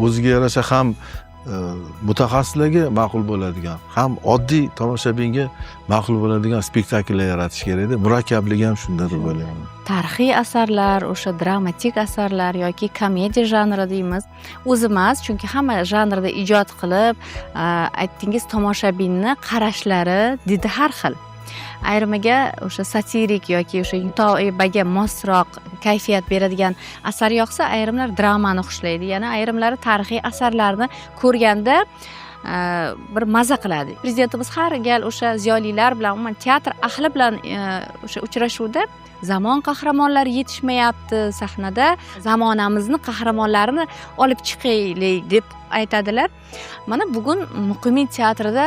o'ziga yarasha ham mutaxassislarga ma'qul bo'ladigan, ham oddiy tomoshabinga ma'qul bo'ladigan spektakllar yaratish kerakda. Murakkabligi ham shunda deb o'ylayman. Tarixiy asarlar, o'sha dramatik asarlar yoki komediya janri deymiz. O'zi emas, chunki hamma janrda ijod qilib, aytdingiz, tomoshabinni qarashlari didi har xil. Ayrimiga o'sha satirik yoki o'sha toibaga mosroq kayfiyat beradigan asar yoqsa, ayrimlar dramani xushlaydi. Yana ayrimlari tarixiy asarlarni ko'rganda bir maza qiladi. Prezidentimiz har gal o'sha ziyolilar bilan, umuman teatr ahli bilan o'sha uchrashuvda zamon qahramonlari yetishmayapti sahnada, zamonamizni qahramonlarini olib chiqaylik deb aytadilar. Mana bugun Muqimiy teatrida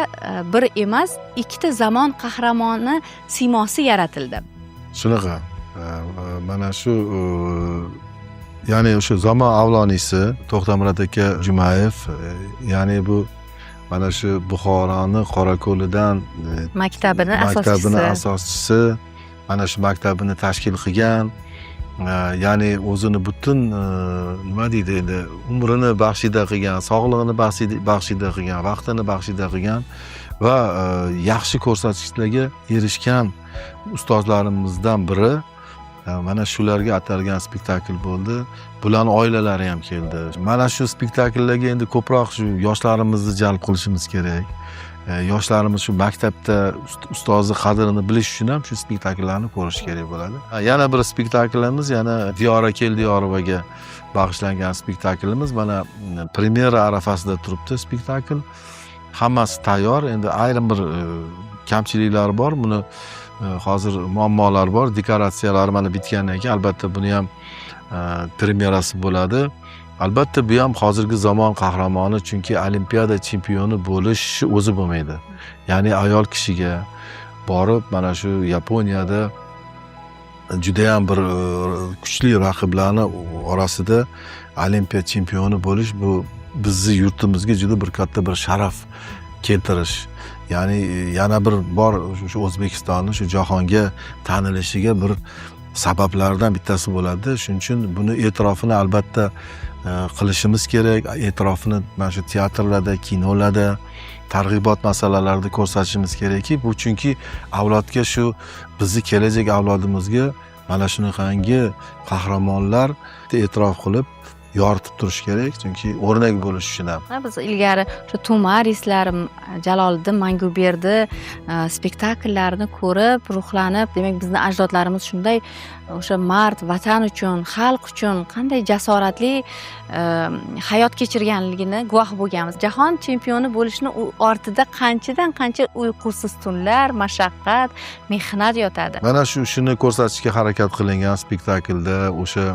bir emas, ikkita zamon qahramoni siymosi yaratildi. Shunaqa. Mana shu ya'ni o'sha zamon avloniysi To'xtamurod aka Jumayev, ya'ni bu mana shu Buxoroni Qorako'lidan maktabini maktabini asoschisi, mana shu maktabini tashkil qilgan, ya'ni o'zini butun nima deydi endi, umrini baxshida qilgan, sog'lig'ini baxshida qilgan, vaqtini baxshida qilgan va yaxshi ko'rsatkichlarga erishgan ustozlarimizdan biri. Mana shularga atalgan spektakl bo'ldi. Bularning oilalari ham keldi. Mana shu spektakllarga endi ko'proq shu yoshlarimizni jalb qilishimiz kerak. Yoshlarimiz shu maktabda ustozni qadrini bilish uchun ham shu spektakllarni ko'rish kerak bo'ladi. Yana bir spektaklimiz, yana Diyora Keldiyorovaga bag'ishlangan spektaklimiz. Mana premyera arafasida turibdi spektakl. Hammasi tayyor. Endi ayrim bir kamchiliklar bor. Buni hozir muammolar bor. Dekoratsiyalar mana bitgandan keyin albatta buni ham premyerasi bo'ladi. Albatta bu ham hozirgi zamon qahramoni, chunki olimpiada chempioni bo'lish o'zi bo'lmaydi. Ya'ni ayol kishiga borib mana shu Yaponiyada juda ham bir kuchli raqiblarni orasida olimpiya chempioni bo'lish bu bizni yurtimizga juda bir katta bir sharaf keltirish. Ya'ni yana bir bor shu O'zbekistonni shu jahonga tanilishiga bir sabablardan bittasi bo'ladi. Shuning uchun buni e'tirofini albatta qilishimiz kerak. E'tirofini mana shu teatrlarda, kinolarda, targ'ibot masalalarida ko'rsatishimiz kerakki, bu chunki avlodga shu bizni kelajak avlodimizga mana shunaqangi qahramonlar e'tirof qilib, yoritib turish kerak, chunki o'rnak bo'lish uchun ham. Biz ilgari o'sha Tumarislar, Jaloliddin Manguberdi spektakllarini ko'rib, ruhlanib, demak bizni ajdodlarimiz shunday o'sha mard, vatan uchun, xalq uchun qanday jasoratli hayot kechirganligini guvoh bo'lganmiz. Jahon chempioni bo'lishni ortida qanchadan qancha uyqusiz tunlar, mashaqqat, mehnat yotadi. Mana shu shuni ko'rsatishga harakat qilingan spektaklda, o'sha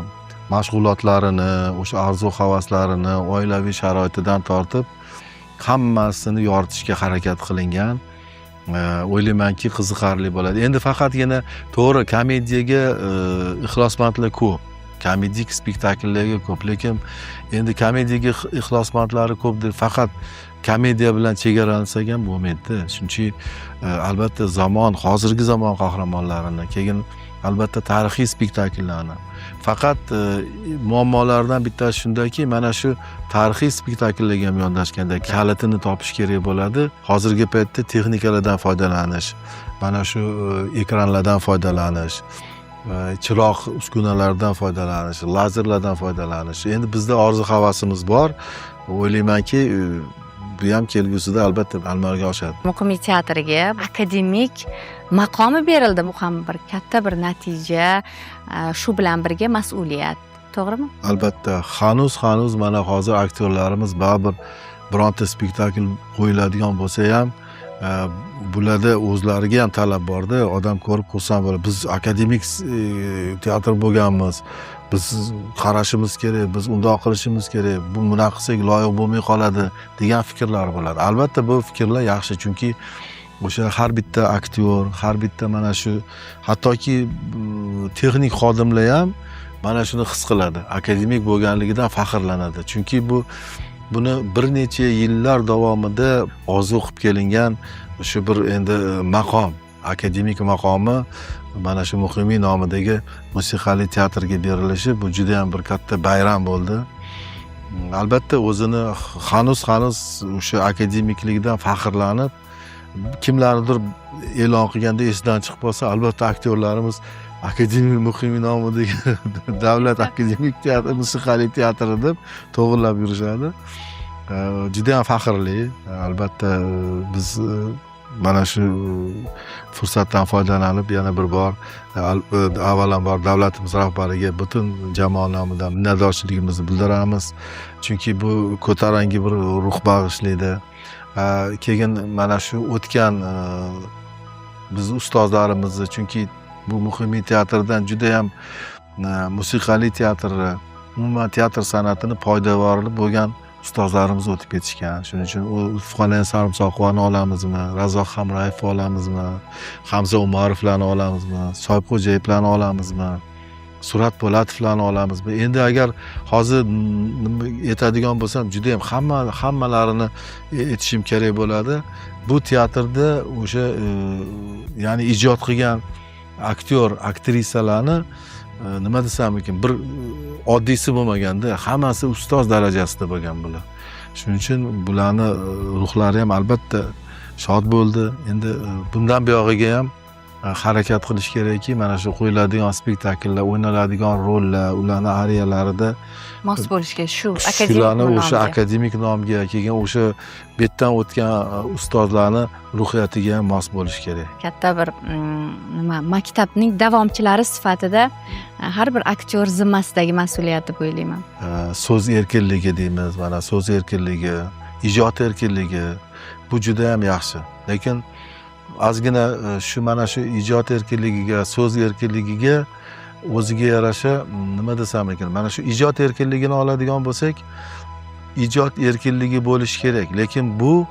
mashg'ulotlarini, o'sha orzu havaslarini, oilaviy sharoitidan tortib hammasini yoritishga harakat qilingan. O'ylaymanki qiziqarli bo'ladi. Endi faqatgina to'g'ri komediyaga ixlosmandlar ko'p, komedik spektakllarga ko'p, lekin endi komediyaga ixlosmandlari ko'p deb faqat komediya bilan chegaralansak ham bo'lmaydi. Chunki albatta zamon, hozirgi zamon qahramonlarini, keyin albatta tarixiy spektakllarni. Faqat muammolardan bittasi shundaki, mana shu tarixiy spektakllarga ham yondashganda kalitini topish kerak bo'ladi. Hozirgi paytda texnikalardan foydalanish, mana shu ekranlardan foydalanish, chiroq uskunalaridan foydalanish, lazerlardan foydalanish. Endi bizda orzu havasimiz bor. O'ylaymanki, bu ham kelgusida albatta amalga oshadi. Muqimiy teatriga akademik maqomi berildi. Bu ham bir katta bir natija, shu bilan birga mas'uliyat. To'g'rimi? Albatta, hanuz mana hozir aktyorlarimiz baribir bironta spektakl qo'yiladigan bo'lsa ham, bularda o'zlariga ham talab borda, odam ko'rib xursand bo'ladi. Biz akademik teatr bo'lganmiz, biz qarashimiz kerak, biz undoq qilishimiz kerak, bu bunaqa qilsak loyiq bo'lmay qoladi degan fikrlar bo'ladi. Albatta bu fikrlar yaxshi, chunki o'sha har bitta aktyor, har bitta mana shu hattoki texnik xodimlar ham mana shuni his qiladi, akademik bo'lganligidan faxrlanadi. Chunki buni bir necha yillar davomida orzu qilib kelingan shu bir endi maqom, akademik maqomi mana shu Muqimiy nomidagi musiqali teatrga berilishi bu juda ham bir katta bayram bo'ldi. Albatta o'zini hanuz o'sha akademiklikdan faxrlanib, kimlarnidir e'lon qilganda esidan chiqib qolsa, albatta aktyorlarimiz akademik Muqimiy nomidagi davlat akademik teatr, musiqali teatri deb to'g'irlab yurishadi. Juda ham faxrli. Albatta biz mana shu fursatdan foydalanib yana bir bor avvalambor davlatimiz rahbariga butun jamoa nomidan minnatdorchiligimizni bildiramiz. Chunki bu ko'tarinki bir ruh bag'ishlaydi. Keyin mana shu o'tgan biz ustozlarimizni, chunki bu Muqimiy teatridan juda ham musiqali teatri, umuman teatr san'atini poydevori bo'lgan ustozlarimiz o'tib ketishgan. Shuning uchun u Lutfuxona Sarimsoqovani olamizmi, Razzoq Hamrayevni olamizmi, Hamza Umarovlarni olamizmi, Soyibxo'jayevlarni olamizmi, Surat Po'latovlarni olamizmi? Endi agar hozir aytadigan bo'lsam, juda ham hammalarini aytishim kerak bo'ladi. Bu teatrda o'sha ya'ni ijod qilgan aktyor, aktrisalarni nima desam ekan, bir oddiysi bo'lmaganda, hammasi ustoz darajasida bo'lgan bular. Shuning uchun bularni ruhlari ham albatta shod bo'ldi. Endi bundan buyog'iga ham harakat qilish kerakki, mana shu qo'yiladigan spektakllar, o'ynaladigan rollar, ularni ariyalarida mos bo'lishga, shu shularni o'sha akademik nomga, keyin o'sha betdan o'tgan ustozlarni ruhiyatiga ham mos bo'lish kerak. Katta bir nima, maktabning davomchilari sifatida har bir aktyor zimmasidagi mas'uliyat deb o'ylayman. So'z erkinligi deymiz, mana so'z erkinligi, ijod erkinligi bu juda ham yaxshi. Lekin ozgina shu mana shu ijod erkinligiga, so'z erkinligiga o'ziga yarasha nima desam ekan, mana shu ijod erkinligini oladigan bo'lsak, ijod erkinligi bo'lishi kerak, lekin bu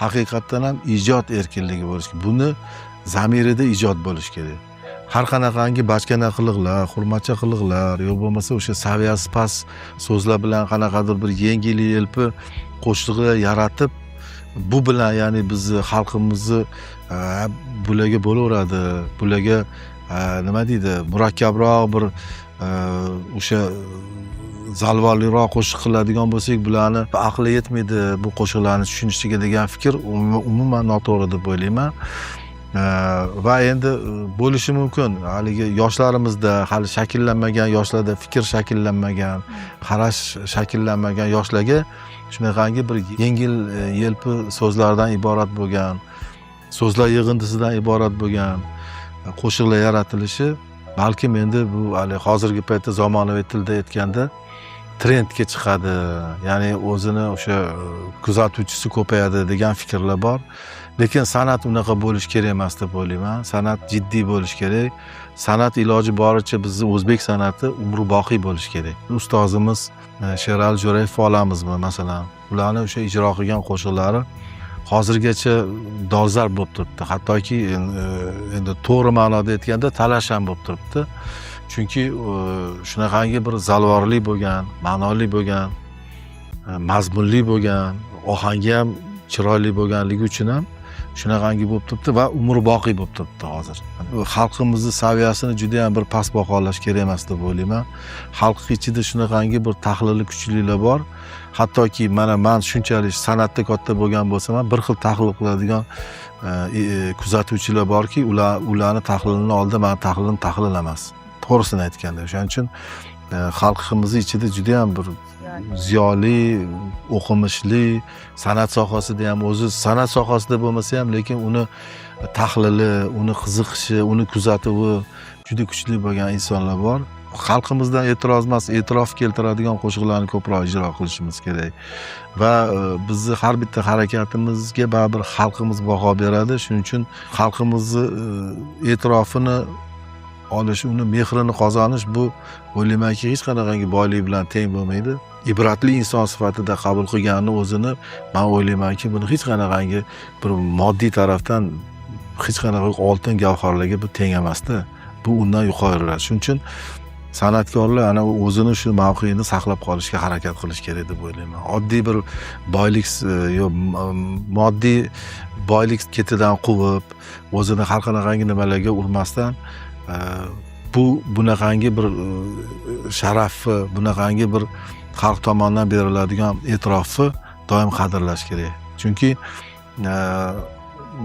haqiqatdan ham ijod erkinligi bo'lishi kerak. Buni zamirida ijod bo'lishi kerak. Har qanaqangi bachkana qiliqlar, hurmatcha qiliqlar, yo'q bo'lmasa o'sha saviyasi past so'zlar bilan qanaqadir bir yengil yelpi qo'shiqlar yaratib, bu bilan ya'ni bizni xalqimizni bularga bo'laveradi, bularga nima deydi, murakkabroq bir o'sha zalvorliroq qo'shiq qiladigan bo'lsak, bularni aqli yetmaydi bu qo'shiqlarni tushunishiga degan fikr umuman noto'g'ri deb o'ylayman. Va endi bo'lishi mumkin, haligi yoshlarimizda hali shakllanmagan yoshlarda fikr shakllanmagan, qarash shakllanmagan yoshlarga shunaqangi bir yengil yelpi so'zlardan iborat bo'lgan, so'zlar yig'indisidan iborat bo'lgan qo'shiqlar yaratilishi balkim endi bu hali hozirgi paytda zamonaviy tilda aytganda trendga chiqadi, ya'ni o'zini o'sha kuzatuvchisi ko'payadi degan fikrlar bor. Lekin san'at unaqa bo'lishi kerak emas deb o'ylayman. San'at jiddiy bo'lishi kerak. San'at iloji boricha bizni o'zbek san'ati umrboqiy bo'lishi kerak. Ustozimiz Sherali Jo'rayev olamizmi masalan, ularni o'sha ijro qilgan qo'shiqlari hozirgacha dolzarb bo'lib turibdi. Hattoki endi to'g'ri ma'noda aytganda talash ham bo'lib turibdi. Chunki shunaqangi bir zalvorli bo'lgan, ma'noli bo'lgan, mazmunli bo'lgan, ohangi ham chiroyli bo'lganligi uchun ham shunaqangi bo'lib turibdi va umrboqiy bo'lib turibdi hozir. Xalqimizni saviyasini juda ham bir past baholash kerak emas deb o'ylayman. Xalq ichida shunaqangi bir tahlili kuchlilar bor. Hattoki mana man shunchalik san'atda katta bo'lgan bo'lsam ham bir xil tahlil qiladigan kuzatuvchilar borki, ularni tahlilini oldida mani tahlilim tahlil emas. To'g'risini aytganda, o'shaning uchun xalqimizni ichida juda ham bir ziyoli, o'qimishli, san'at sohasida ham, o'zi san'at sohasida bo'lmasa ham, lekin uni tahlili, uni qiziqishi, uni kuzatuvi juda kuchli bo'lgan insonlar bor. Xalqimizdan e'tiroz emas, e'tirof keltiradigan qo'shiqlarni ko'proq ijro qilishimiz kerak. Va bizni har bitta harakatimizga baribir xalqimiz baho beradi. Shuning uchun xalqimizni e'tirofini olish, uni mehrini qozonish, bu o'ylaymanki hech qanaqangi boylik bilan teng bo'lmaydi. Ibratli inson sifatida qabul qilganini o'zini men o'ylaymanki buni hech qanaqangi bir moddiy tarafdan hech qanaqa oltin gavharlarga bu teng emasda. Bu undan yuqoriroq. Shuning uchun san'atkorlar ana o'zini shu mavqeini saqlab qolishga harakat qilish kerak deb o'ylayman. Oddiy bir boylik, yo'q, moddiy boylik ketidan quvib, o'zini har qanaqangi nimalarga urmasdan, bu bunaqangi bir sharafi, bunaqangi bir xalq tomonidan beriladigan e'tirofni doim qadrlash kerak. Chunki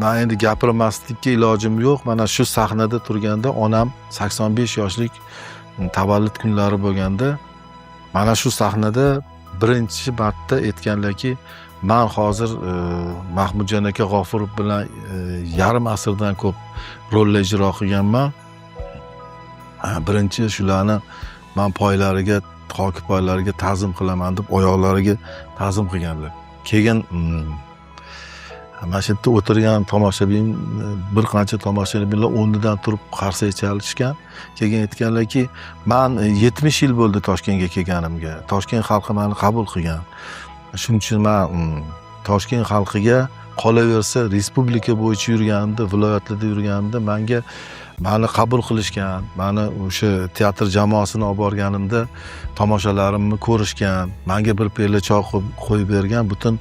men endi gapirmaslikka ilojim yo'q. Mana shu sahnada turganda onam 85 yoshlik tavallud kunlari bo'lganda mana shu sahnada birinchi marta aytganlarki, men hozir Mahmudjon aka G'ofurov bilan yarim asrdan ko'p rollar ijro qilganman. Birinchi shularni men poylariga, xoki poylariga ta'zim qilaman deb oyoqlariga ta'zim qilganlar. Keyin mana shu yerda o'tirgan tomoshabin, bir qancha tomoshabinlar o'rnidan turib qarsak chalishgan. Keyin aytganlarki, men 70 yil bo'ldi Toshkentga kelganimga. Toshkent xalqi meni qabul qilgan. Shuning uchun men Toshkent xalqiga qolaversa respublika bo'yicha yurganimda, viloyatlarda yurganimda menga meni qabul qilishgan, meni o'sha teatr jamoasini olib borganimda tomoshalarimni ko'rishgan, menga bir piyola choy qo'yib bergan, butun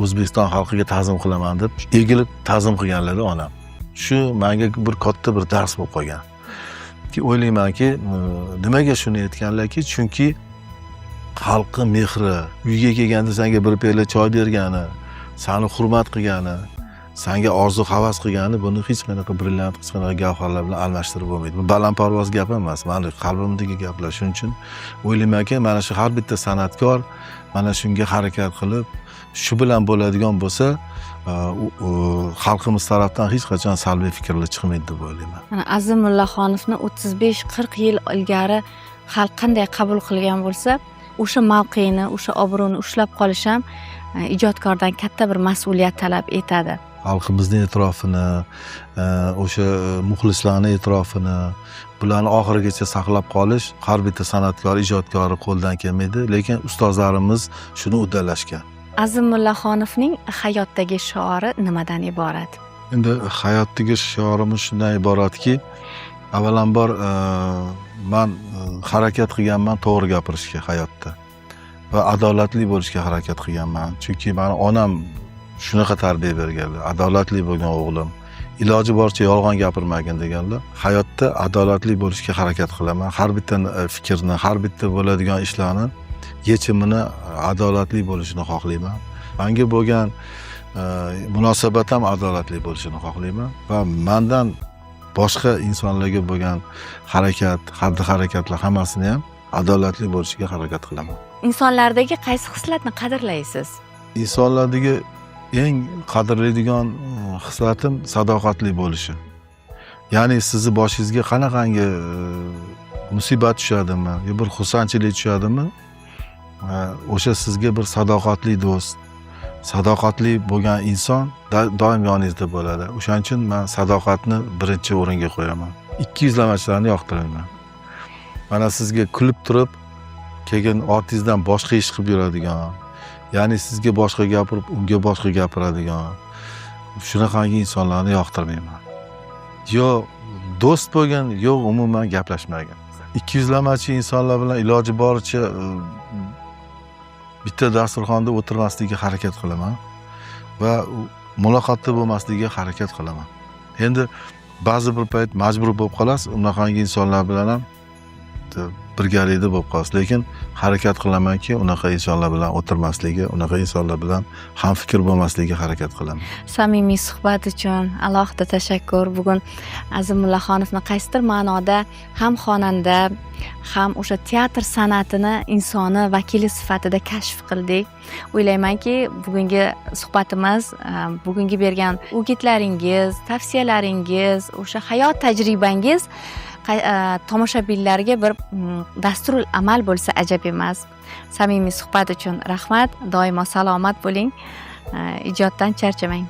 O'zbekiston xalqiga ta'zim qilaman deb egilib ta'zim qilganlar onam. Shu menga bir katta bir dars bo'lib qolgan. Ki o'ylaymanki, nimaga shuni aytganlarki, chunki xalqi mehri, uyga kelganda senga bir piyola choy bergani, seni hurmat qilgani, sanga orzu havas qilgani, buni hech qanaqa brilliant, hech qanaqa gavharlar bilan almashtirib bo'lmaydi. Bu balandparvoz gap emas, mani qalbimdagi gaplar. Shuning uchun o'ylaymanki, mana shu har bitta san'atkor mana shunga harakat qilib, shu bilan bo'ladigan bo'lsa, xalqimiz tarafdan hech qachon salbiy fikrlar chiqmaydi deb o'ylayman. Mana Azim Mullaxonovni 35-40 yil ilgari xalq qanday qabul qilgan bo'lsa, o'sha mavqeini, o'sha obro'ni ushlab qolish ham ijodkordan katta bir mas'uliyat talab etadi. Xalqimizni e'tirofini, o'sha muxlislarni e'tirofini, bularni oxirigacha saqlab qolish har bitta san'atkor, ijodkori qo'ldan kelmaydi, lekin ustozlarimiz shuni uddalashgan. Azim Mullaxonovning hayotdagi shiori nimadan iborat? Endi hayotdagi shiorimiz shundan iboratki, avvalambor man harakat qilganman to'g'ri gapirishga hayotda va adolatli bo'lishga harakat qilganman. Chunki mani onam shunaqa tarbiya berganlar, adolatli bo'lgan o'g'lim, iloji boricha yolg'on gapirmagin deganlar. Hayotda adolatli bo'lishga harakat qilaman. Har bitta fikrni, har bitta bo'ladigan ishlarni yechimini adolatli bo'lishini xohlayman. Menga bo'lgan Munosabat ham adolatli bo'lishini xohlayman va mandan boshqa insonlarga bo'lgan harakat, xatti harakatlar hammasini ham adolatli bo'lishiga harakat qilaman. Insonlardagi qaysi xislatni qadrlaysiz? Insonlardagi eng qadrlaydigan hislatim sadoqatli bo'lishi. Ya'ni sizni boshingizga qanaqangi musibat tushadimi yo bir xursandchilik tushadimi, o'sha sizga bir sadoqatli do'st, sadoqatli bo'lgan inson doim yoningizda bo'ladi. O'shaning uchun men sadoqatni birinchi o'ringa qo'yaman. Ikki yuzlamachilarni yoqtirmayman. Mana sizga kulib turib, keyin ortingizdan boshqa ish qilib yuradigan, ya'ni sizga boshqa gapirib, unga boshqa gapiradigan shunaqangi insonlarni yoqtirmayman. Yo do'st bo'lgin, yo umuman gaplashmagin. Ikki yuzlamachi insonlar bilan iloji boricha bitta dasturxonda o'tirmaslikka harakat qilaman va muloqotda bo'lmasligiga harakat qilaman. Endi ba'zi bir payt majbur bo'lib qolasiz, unaqangi insonlar bilan ham birgalikda bo'lib qolasiz. Lekin harakat qilamanki, unaqa insonlar bilan o'tirmasligi, unaqa insonlar bilan hamfikr bo'lmasligiga harakat qilaman. Samimiy suhbat uchun alohida tashakkur. Bugun Azim Mullaxonovni qaysidir ma'noda ham xonanda, ham o'sha teatr san'atini insoni vakili sifatida kashf qildik. O'ylaymanki, bugungi suhbatimiz, bugungi bergan o'gitlaringiz, tavsiyalaringiz, o'sha hayot tajribangiz tomoshabinlarga bir dasturul amal bo'lsa ajab emas. Samimiy suhbat uchun rahmat. Doimo salomat bo'ling. Ijoddan charchamang.